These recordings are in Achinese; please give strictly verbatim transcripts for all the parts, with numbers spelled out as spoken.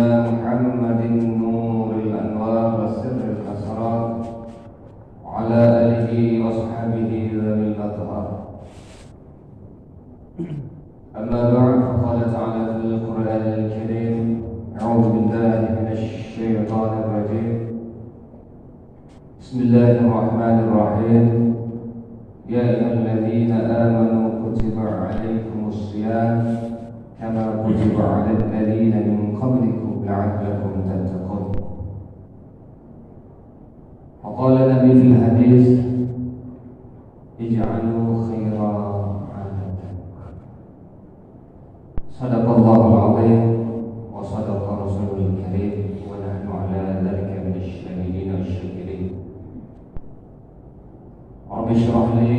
محمد نور الأنوار وسر الأسرار وعلى آله وأصحابه ذوي الأطهار. أما بعد، فقال تعالى في القرآن الكريم: أعوذ بالله من الشيطان الرجيم. بسم الله الرحمن الرحيم. يا أيها الذين آمنوا كتب عليكم الصيام كما كتب على الذين من قبلكم لعلكم تتقون. وقال النبي في الحديث: اجعلوا خير عادة. صدق الله العظيم وصدق رسوله الكريم ونحن على ذلك من الشاهدين والشاكرين. رب اشرح لي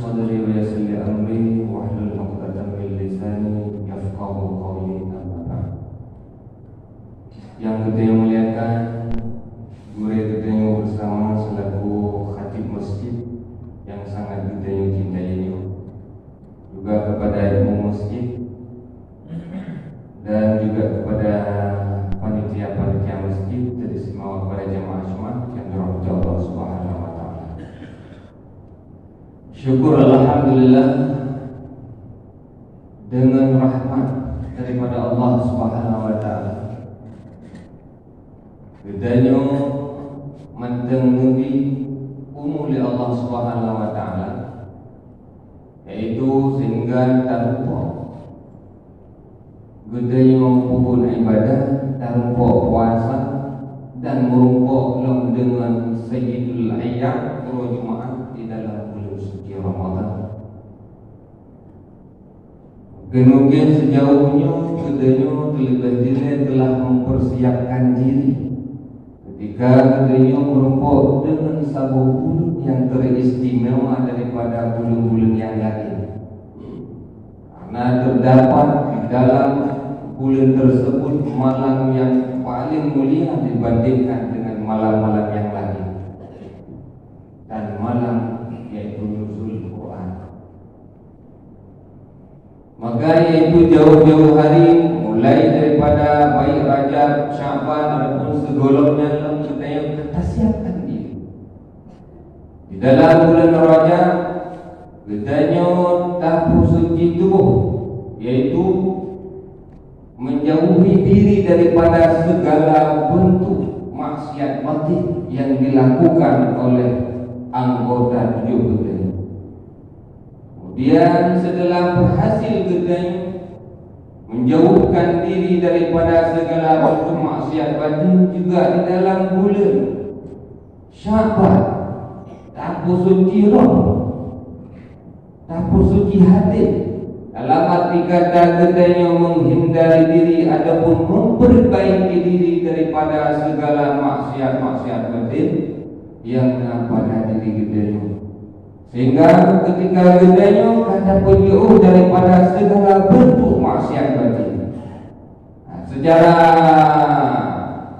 صدري ويسر لي أمري واحلل عقدة من لساني يفقهوا قولي. أما بعد. Nyang geutanyoe muliakan, gurée geutanyoe beusama selaku khatib masjid nyang sangat geutanyoe cintai nyoe, juga kepada imum masjid dan juga kepada panitia-panitia masjid, teristimewa kepada jamaah Jumat yang dirahmati Allah Subhanahu wa Taala. Syukur alhamdulillah, dengan rahmat daripada Allah Subhanahu wa Taala, geutanyoe mantong neubri umu lé Allah Subhanahu wa Taala, yaitu sehingga tarumpok geutanyoe peubuet ibadah, tarumpok puasa dan meurumpok lom deungon Sayyidul Ayyam, uroe Jumaat di dalam buleuen suci Ramadhan. Keumudian sejauh nyoe geutanyoe teuleubeh dilée telah mempersiapkan diri ketika geutanyoe meurumpok deungon saboh buleuen nyang teristimewa daripada buleuen-buleuen nyang laén. Karena terdapat di dalam buleuen tersebut malam yang paling mulia dibandingkan dengan malam-malam yang lain, dan malam yaitu nuzul Quran. Maka yaitu jauh-jauh hari, mulai daripada baik Rajab, Syaban, ataupun seugolom nyan lom, geutanyoe ka tasiapkan diri. Di dalam buleuen Rajab, geutanyoe tapeusuci tuboh, yaitu menjauhi diri daripada segala bentuk maksiat batin yang dilakukan oleh anggota tubuh geutanyoe. Kemudian, setelah berhasil geutanyoe menjauhkan diri daripada segala bentuk maksiat batin, juga di dalam buleuen Syaban, tapeusuci roh, tapeusuci hati. Dalam arti kata, geutanyoe menghindari diri ataupun memperbaiki diri daripada segala maksiat-maksiat batin yang na pada diri geutanyoe. Sehingga ketika geutanyoe ka tapeujeuôh daripada segala bentuk maksiat batin. Nah, secara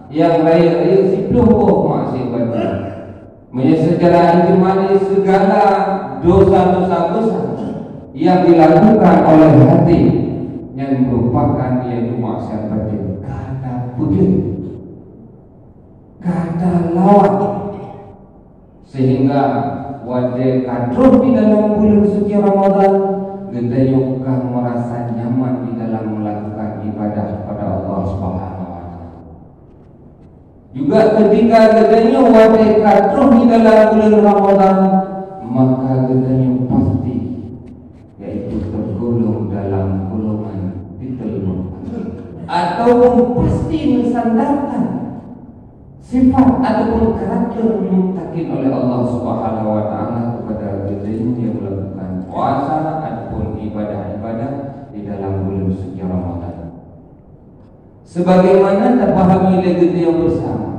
yang rayeuk-rayeuk siplôh boh maksiat batin. Meunyoe secara ijmali segala dosa-dosa besar yang dilakukan oleh hati, nyan merupakan yaitu maksiat batin. Ka tapeujeuet, ka talawan. Sehingga watée ka troh di dalam buleuen suci Ramadhan, geutanyoe ka meurasa nyaman di dalam melakukan ibadah kepada Allah Subhanahu wa Taala. Juga ketika geutanyoe watée ka troh di dalam buleuen Ramadhan, maka geutanyoe pasti yaitu tergolong dalam golongan fitul muttaqin, ataupun pasti mensandarkan sifat ataupun karakter muttaqin oleh Allah Subhanahu wa Taala kepada geutanyoe yang melakukan puasa ataupun ibadah-ibadah di dalam bulan suci Ramadan. Sebagaimana tapahami lé geutanyoe bersama,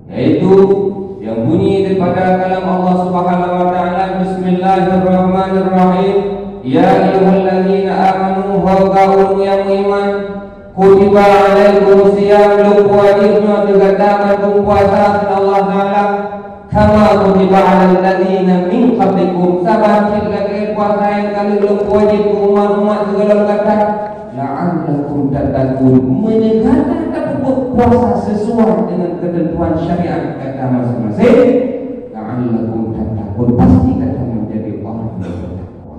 yaitu yang bunyi daripada kalam Allah Subhanahu wa Taala, "Bismillahirrahmanirrahim. Ya ayyuhallazina amanu, hai kaum nyang meuiman, kutiba alaikumus siyam, lôn peuwajéb nyoe ateueh gata mandum puasa," kheun Allah Taala. "Kama kutiba alal ladzina min qablikum," saban cit lagée puasa nyang ka lheueh lôn peuwajéb keu umat-umat sigohlom gata. La'allakum tattaqun. Meunyoe gata tapeubuet puasa sesuai dengan ketentuan syariat gata masing-masing, la'allakum tattaqun, pasti gata menjadi orang yang bertakwa.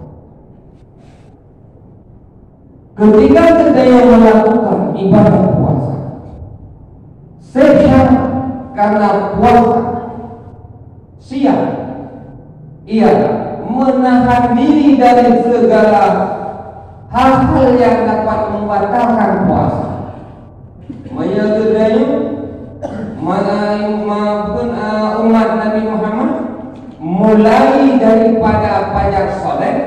Ketika geutanyoe melakukan ibadah puasa, syarat karena puasa siap, ialah menahan diri dari segala hal-hal yang dapat membatalkan puasa. Meunyoe geutanyoe, ma-, ma-, bukan, ah, umat Nabi Muhammad, mulai daripada pajar saleh,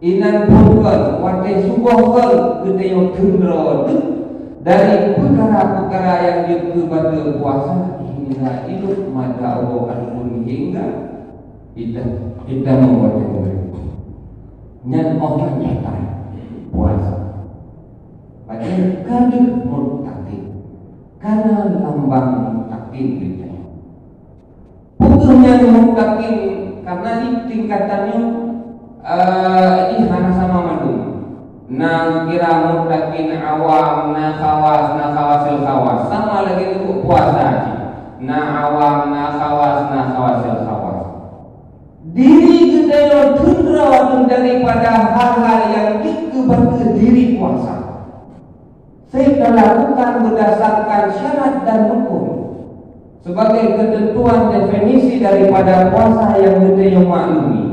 inan phon kon, watée suboh kon, geutanyoe teundroe teuk dari peukara-peukara nyang jeuet keu bateue puasa, hingga ilok mata uroe adapun hingga kita, kita membaca. Nyan óh nyan datang puasa. Padahai ka deuh muttaqin. Kana lambang muttaqin geutanyoe. Peue nyan muttaqin, karena di tingkatan nyoe, eh, jih hana sama mandum. Na kira muttaqin awam, na khawas, na khawasil khawas. Sama lagée ngon puasa jih. Na awam, na khawas, na khawasil khawas. Diri geutanyoe teundroe daripada hal-hal nyang jeuet keu bateue diri puasa. Seuteu lakukan berdasarkan syarat dan rukun. Sebagai ketentuan definisi daripada puasa nyang geutanyoe maklumi,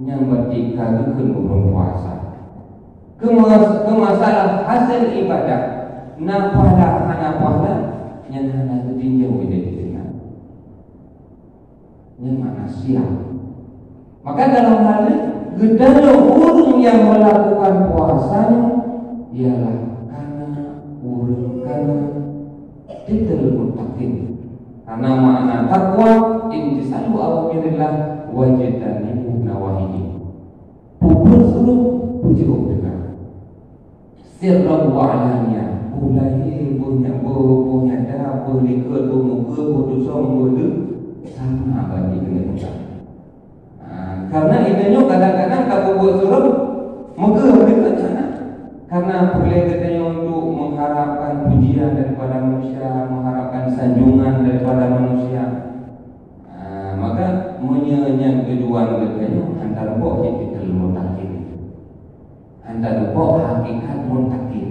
nyan berarti ka geukheun ureuëng puasa. Keu mas-, keu masalah hasil ibadat, na pahala hana pahala, nyan hana geutinjau lé di sinan. Nyan makna siap. Maka dalam hal nyoe, geutanyoe ureuëng nyang melakukan puasa nyoe ialah kana ureuëng kana titel muttaqin. Karena makna takwa, imtisalu awamirillah, wajtanibu nawahihi. Peubuet suruh, peujeuet teuka. Sirran wa alaniyah. Boh lahé, boh nya-, boh, boh nyata, boh likot, boh muka, boh tusong, boh deuh, sama bagi keuneuk peugah. Ha, karena itu nyoe kadang-kadang ka peubuet suruh, muka likot sana. Karena peureulée geutanyoe untuk mengharapkan pujian daripada manusia, mengharapkan sanjungan daripada manusia. Ha, maka meunyoe nyan tujuan geutanyoe, hana boh jih titel muttaqin. Hana boh hakikat muttaqin.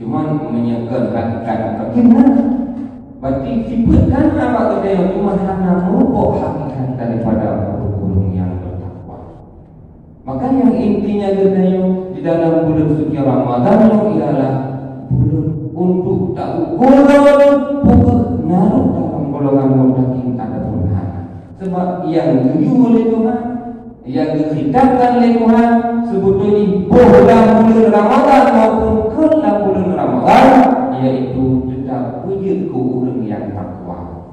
Cuman meunyoe kon hakikat muttaqin, nah, berarti sifat kan awak geutanyoe, cuman hana meurumpok hakikat daripada ureuëng-ureuëng nyang bertakwa. Maka nyang intinya geutanyoe di dalam bulan suci Ramadan nyoe ialah bulan untuk taukur peue na rot dalam golongan muttaqin ataupun hana. Sebab nyang geuyue lé Tuhan, nyang geukhitabkan lé Tuhan, seubeutôi jih boh lam buleuen Ramadhan maupun kon lam buleuen Ramadhan, yaitu teutab beujeuet keu ureuëng nyang takwa.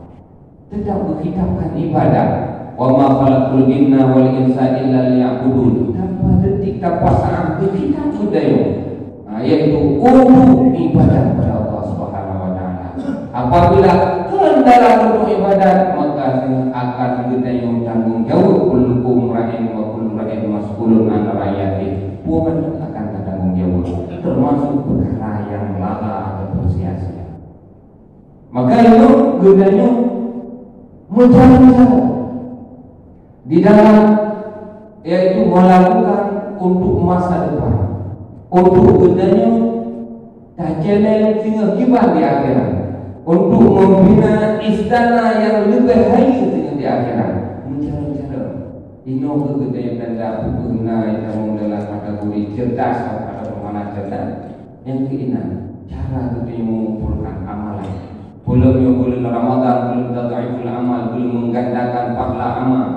Teutab geukhitabkan ibadat. "Wa ma khalaqtul jinna wal insa illa liya'budun." Tanpa detik, tanpa saát geukhitab beudayong. Ha, yaitu untuk ibadat pada Allah Subhanahu wa Taala. Apabila kon dalam untuk ibadat, maka akan geutanyoe tanggong jaweueb, "Kullukum ra'in wa kullu ra'in mas'ulun an ra'iyatih." Bumoe akan tatanggong jaweueb, termasuk peukara nyang lalai ataupun sia-sia. Maka nyoe geutanyoe meucari cara di dalam, yaitu melakukan untuk masa depan, untuk geutanyoe tacalon singoh kiban di akhirat, untuk membina istana yang lebih hayeue singoh di akhirat. Meucari cara. Inoe geutanyoe tanda peue na nyang dalam kategori cerdas atau mana cerdas. Nyang keuinan, cara geutanyoe mengumpulkan amalan. Buleuen nyoe buleuen Ramadhan, buleuen tadhiful amal, buleuen menggandakan pahala amal.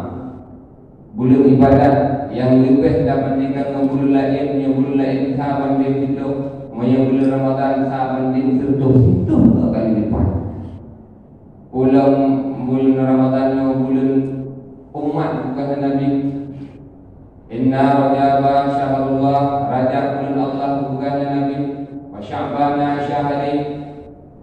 Buleuen ibadat nyang leubeh dibandingkan ngon buleuen laén, nyoe buleuen laén sa banding sitoh, meunyoe buleuen Ramadhan sa banding sireutoh, sireutoh kali lipat. Ulôn buleuen Ramadhan nyoe buleuen umat bukan Nabi. Inna Rajaba syahrullah, Rajab buleuen Allah bukan Nabi. Wa Sya'bana syahri,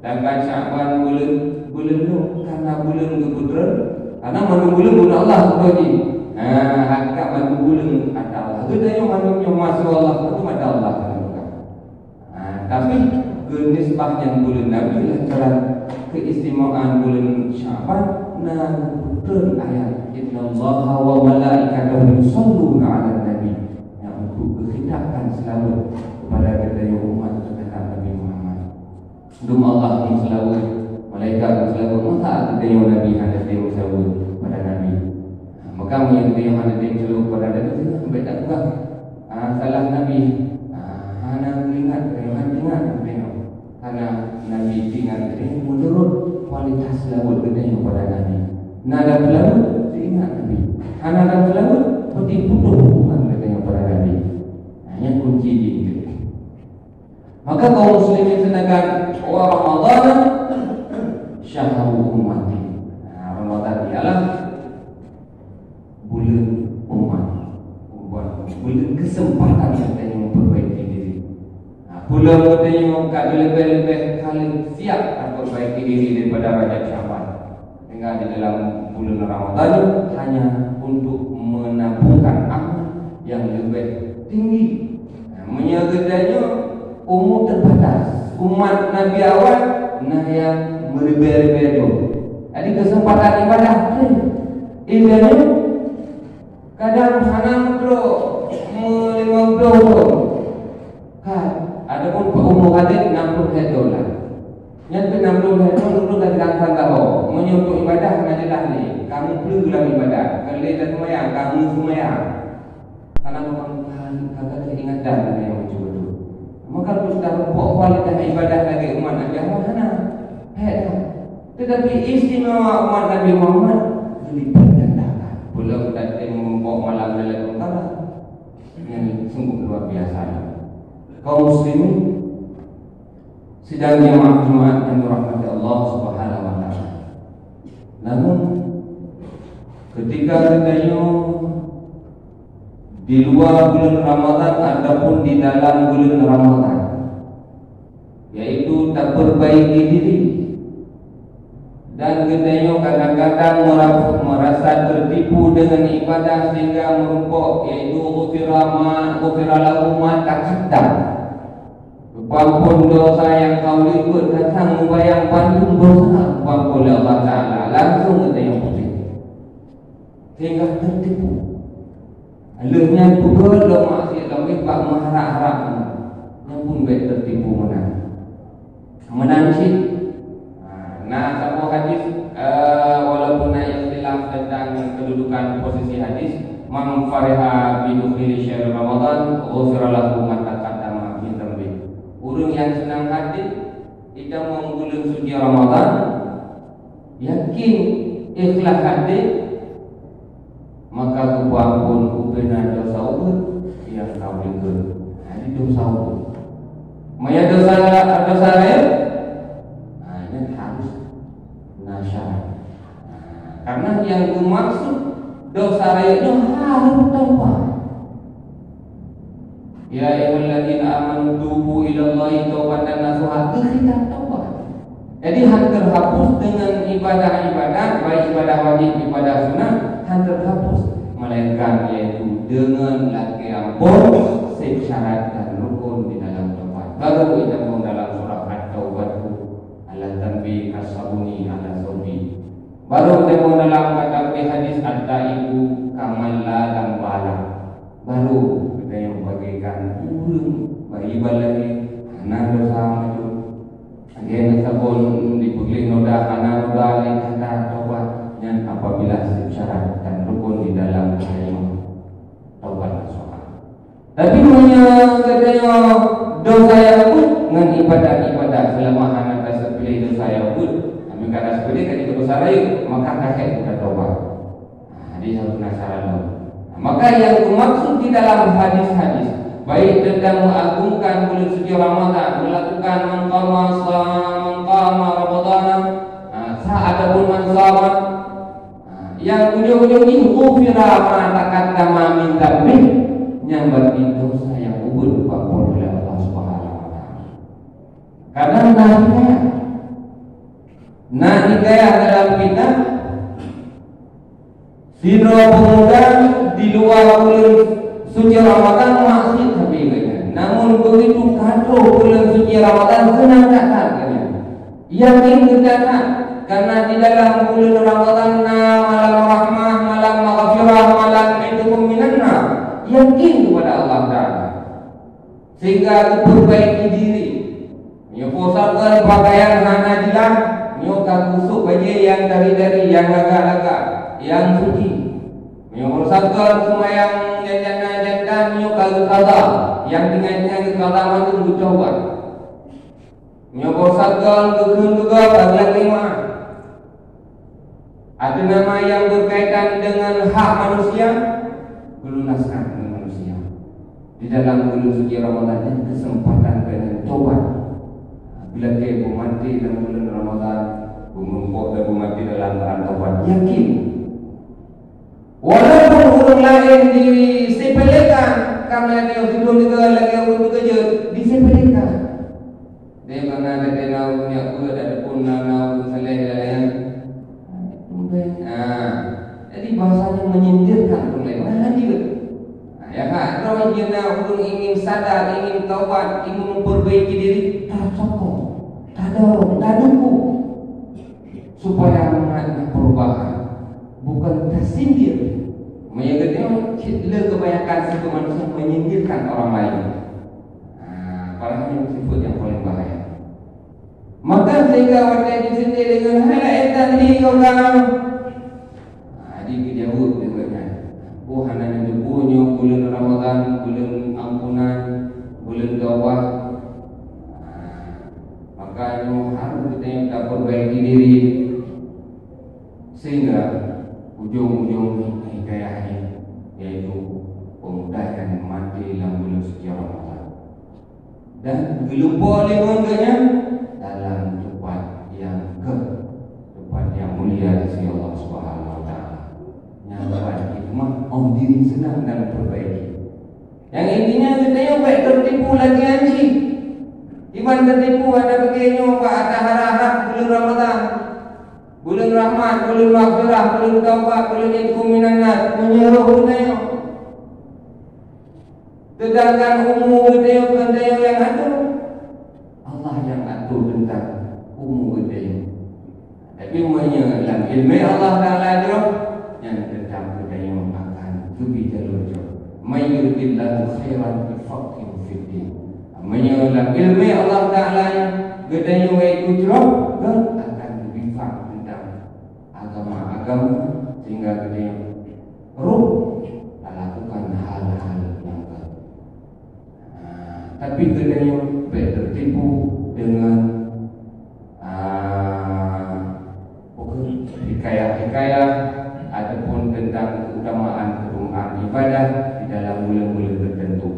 sedangkan Sya'ban buleuen, buleuen nyoe karena buleuen geupeutreun, karena mandum buleuen buleuen Allah bukan jih. Ha, hakikat mandum buleuen ata Allah. Geutanyoe mandum nyoe masya Allah, itu mata Allah. Ha, tapi geunisbah nyang buleuen Nabi lantaran keistimewaan buleuen Sya'ban na geupeutreun ayat, "Innallaha wa malaikatahu yusalluna 'alan nabi." Nyang untuk geukhitabkan seulaweuet kepada geutanyoe umat teuhadap Nabi Muhammad. Dum Allah meuseulaweuet, malaikat meuseulaweuet, masa geutanyoe Nabi hana tém meuseulaweuet pada Nabi? Maka meunyoe geutanyoe hana tém meuseulaweuet pada Nabi, bèk tapeugah, ah, salah Nabi. Ah, hana teuingat geutanyoe, hana teuingat geutanyoe. Karena Nabi teuingat geutanyoe meunurot kualitas seulaweuet geutanyoe pada Nabi. Na dan seulaweuet, teuingat Nabi. Hana dan seulaweuet, peuti putôh hubungan geutanyoe pada Nabi. Nah, nyan kunci jih. Maka kaum muslimin seunakan, wa Ramadhan syahru ummati. Nah, Ramadan ialah buleuen umat. Buleuen, buleuen keuseumpatan geutanyoe memperbaiki diri. Nah, peue lom geutanyoe ka leubeh-leubeh kali siap memperbaiki diri daripada Rajab Sya'ban. Sehingga di dalam bulan Ramadan hanya untuk menabungkan amal yang lebih tinggi. Nah, meunyoe geutanyoe umu terbatas, umat Nabi awai na nyang meuribèe-ribèe dum. Jadi, keuseumpatan ibadah, eh, ibadah kadang hana meudroe, meulima ploh dum. Ka, adapun peuumu hadis enam puluh lhèe thôn lah. Nyan pih enam puluh lhèe thôn, ulôn ka geulang-glang ho. Meunyoe untuk ibadah hana jeulaih lé, ka meupeue lam ibadah. Kon lé taseumayang, ka meuseumayang. Karena bukan ka, ka, ka teuingat dan nyang beutôi-beutôi. Maka untuk kita pupuk kualitas ibadah lagèe umat Nabi Muhammad hana. Hèk dah. Tetapi istimewa umat Nabi Muhammad dilipat gandakan. Belum kita teumpok malam Lailatul Qadar. Nyan sungguh luar biasa. Kaum muslimin, sidang jamaah Jumat yang dirahmati Allah Subhanahu wa Taala. Namun, ketika geutanyoe di luwa buleuen Ramadhan ataupun di dalam buleuen Ramadhan, yaitu tapeurbaiki diri. Dan geutanyoe kadang-kadang mera-, meurasa teutipu deungon ibadah sehingga meurumpok, yaitu ghufira ma, ghufira lahu ma taqaddam. Geupeuampôn desya nyang ka u likot, kadang mubayang bandum desya geupeuampôn lé Allah Taala, langsung geutanyoe putéh. Sehingga teutipu. Lheueh nyan peugöt lom maksiet lom bak meuharap-harap nyan pun bèk teutipu meunan. Meunan cit, ha, na saboh hadis, eh, walaupun na ikhtilaf tentang kedudukan posisi hadis, "Man fariha bi dukhuli syahri Ramadan, ghufira lahu ma taqaddama min dzanbih." Ureueng nyang seunang hati jitamong buleuen suci Ramadan, yakin, ikhlas hati, maka geupeuampôn ubena desya ubeut nyang ka u likot. Jadi desya ubeut. Meunyo desya, desya rayeuk, nah, nyan harus na syarat. Nah, karena nyang geumaksud desya rayeuk nyoe harus taubat. "Ya ayyuhalladzina amanu tubu ilallahi taubatan nasuha," geukhitam taubat. Jadi, han teuhapus deungon ibadah-ibadah, baik ibadah wajib, ibadah sunat, han teuhapus, melainkan yaitu deungon lakèe ampôn, syarat dan rukun di dalam taubat. Baru geutamong dalam surah At-Taubatu, "Ala dzanbi kasabuni ala tsaubi." Baru geutamong dalam kitab hadis, "At-taibu kaman la dzanbalah." Baru geutanyoe bagaikan ureueng bayi balai hana desya maju. Lagèe na sabon dipeugleh noda hana noda lé kata taubat, nyan apabila syarat dan rukun di dalam geutanyoe taubat nasuha. Tapi meunyoe geutanyoe desya rayeuk ngon ibadat-ibadat, seulama hana taseupleh desya rayeuk, tapi ka taseupleh ka jeuet desya rayeuk, maka ka hèk geutanyoe taubat. Nah, jadi harus penasaran dulu. Nah, maka yang dimaksud di dalam hadis-hadis, baik tentang mengagungkan bulan suci Ramadan, melakukan man qama sa-, man qama Ramadana, nah, sa ataupun man sama, nah, yang ujung-ujung ini ghufira ma taqaddama min dzanbih, yang berarti dosa yang ubun diampun oleh Allah Subhanahu wa Taala. Karena nah, nah, hikayah dalam kitab, sidroe pemuda di luwa buleuen Suci Ramadan maksiat sabe geuh nyan. Namun begitu ka troh buleuen suci Ramadan seunang that-that geuh nyan. Yakin geutanyoe, karena di dalam buleuen Ramadan na malam rahmah, malam maghfirah, malam itqun minan nar. Yakin kepada Allah Taala. Sehingga geupeurbaiki diri. Meunyoe puasa kon pakaian hana jeulaih, nyoe ka geusup bajée nyang dari-dari, nyang lagak-lagak, nyang suci. Meunyoe puasa kon seumayang nyang janda-janda, nyoe ka geukaza, nyang tinggai-tinggai geukaza mandum geutobat. Nyoe bak sagon geukheun geugob bak lam limah. Ada nama yang berkaitan dengan hak manusia, geulunaskan keu manusia. Di dalam bulan suci Ramadan nyan keuseumpatan keu tobat. Beulakée beumaté lam bulan Ramadan, beumeurumpok dan beumaté dalam keadaan tobat. Yakin. Walaupun ureuëng laén disepelekan, karena dia hidup juga lagi ureuëng bekerja, disepelekan. Dia karena ada kena ureuëng yang kuat, ada pun nana ureuëng saleh dan lain. Ah, jadi bahasanya menyindirkan ureuëng lain. Nah, hadir. Nah, ya kan? Kalau dia nak ureuëng ingin sadar, ingin taubat, ingin memperbaiki diri, tak sokong, tak dorong, tak dukung. Supaya mangat na perubahan, bukan tersindir. Meunyoe geutanyoe cit le kebanyakan sifat manusia menyindirkan orang lain. Nah, padahal ini sifat yang paling bahaya. Maka sehingga watée disindir dengan hal intan di orang, nah, jadi dijawab dengan, "Oh, hana nyoe, nyoe bulan Ramadan, bulan ampunan, bulan taubat." Nah, maka nyoe harus kita yang taperbaiki diri. Sehingga ujong-ujong hikayah nyoe yaitu pemudahan maté lam bulan suci Ramadan. Dan geulumpoe lé ngon geuhnyan dalam tempat yang keu, tempat yang mulia di sisi Allah Subhanahu wa Taala. Nyan ban hikmah, oh, diri seunang dan perbaiki. Yang intinya geutanyoe bék tertipu lagée nyan cit. Iban tertipu hana pike nyoe bak ata harap-harap bulan Ramadan. Bulan rahmat, bulan maghfirah, bulan taubat, bulan itqun minan nar, meunyoe roh geutanyoe. Sedangkan umu geutanyoe kon geutanyoe nyang atur. Allah nyang atur teuntang umu geutanyoe. Tapi meunyoe lam ileumé Allah Taala jroh, nyan teuntang geutanyoe akan geubi jalur jroh. "May yuridillahu khairan yufaqqihhu fid din." Meunyoe lam ileumé Allah Taala geutanyoe itu jroh, geuh akan geubi faham teuntang agama-agama, sehingga geutanyoe roh talakukan hal-hal nyang ka. Ah, tapi geutanyoe bék tertipu dengan, ah, hikayah-hikayah ataupun tentang keutamaan-keutamaan ibadah di dalam bulan-bulan tertentu.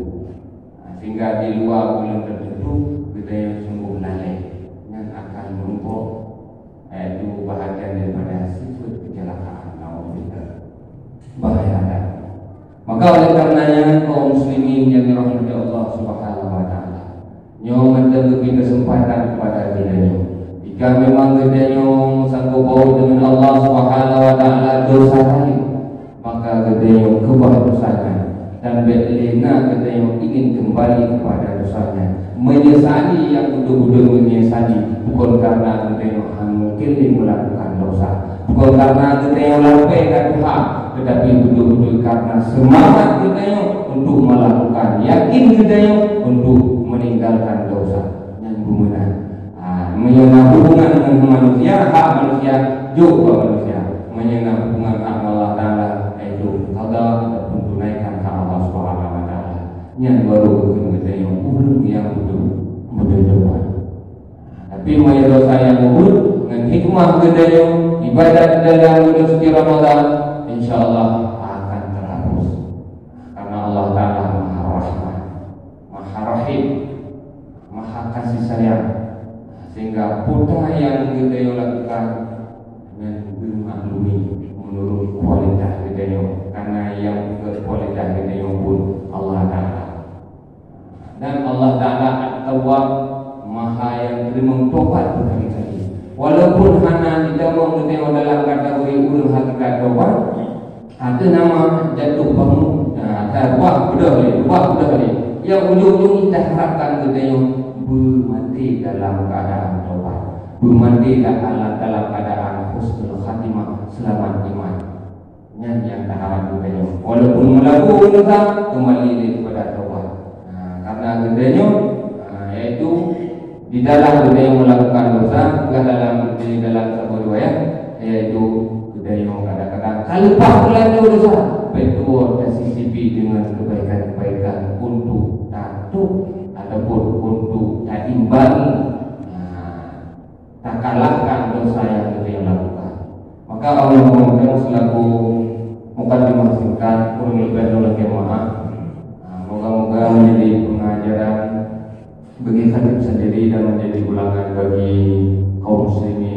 Ah, sehingga di luar bulan tertentu geutanyoe sungguh lalai, nyan akan merumpok, yaitu bahagian daripada sifat kecelakaan. Naudzubillah. Bahaya dah. Maka oleh karenanya, kaum muslimin yang dirahmati Allah Subhanahu wa Taala, nyoe mantong geubri kesempatan kepada geutanyoe. Jika memang geutanyoe sanggup baur dengan Allah Subhanahu wa Taala dosa lain, maka geutanyoe keubah dosa nyan, dan bék lé na geutanyoe ingin kembali kepada dosa nyan. Menyesali nyang beutôi-beutôi menyesali, bukan karena geutanyoe hana mungkin lé melakukan dosa, bukan karena geutanyoe lapée ka tuha, tetapi beutôi-beutôi karena semangat geutanyoe untuk melakukan, yakin geutanyoe untuk meninggalkan dosa. Nyan beumeunan. Ah, meunyoe na hubungan dengan manusia, hak manusia, jok bak manusia. Meunyoe na hubungan hak Allah Taala, yaitu qada ataupun tunaikan hak Allah Subhanahu wa Taala. Nyan baru geukheun geutanyoe ureuëng nyang beutôi, beutôi taubat. Tapi meunyoe dosa nyang mubuet, ngon hikmah geutanyoe ibadat dalam bulan suci Ramadan, insya Allah akan terhapus. Karena Allah Taala Maha Rahman, Maha Rahim, Maha Kasih Sayang, sehingga peue nyang geutanyoe lakukan nyan geumaklumi menurut kualitas geutanyoe, karena nyang kualitas geutanyoe pun Allah Taala. Dan Allah Taala At-Tawwab, Maha yang terima taubat berkali-kali. Walaupun hana jitamong geutanyoe dalam kategori ureuëng hakikat taubat, ateueh nama jatuh bangun, nah, Hai, ubah, beudôh lé, ubah, beudôh lé. Nyang ujong-ujong jih taharapkan geutanyoe beumaté dalam keuadaan taubat. Beumaté dalam, dalam keuadaan husnul khatimah, seulamat iman. Nyan nyang taharap geutanyoe. Walaupun meulaku dosa, keumbali lé keupada taubat. Nah, karena geutanyoe, ah, yaitu di dalam geutanyoe melakukan dosa, peugah dalam, di dalam saboh riwayat, yaitu geutanyoe kadang-kadang ka leupah teulanjur dosa, bèk tuwoe tasisipi deungon keubaikan-keubaikan untuk tatôb ataupun untuk taimbangi, nah, takalahkan dosa nyang geutanyoe lakukan. Maka Allah mohonkan selaku mukadimah singkat, kurang lebih lôn lakèe meu'ah. Nah, moga-moga menjadi pengajaran bagi khatib sendiri dan menjadi ulangan bagi kaum muslimin.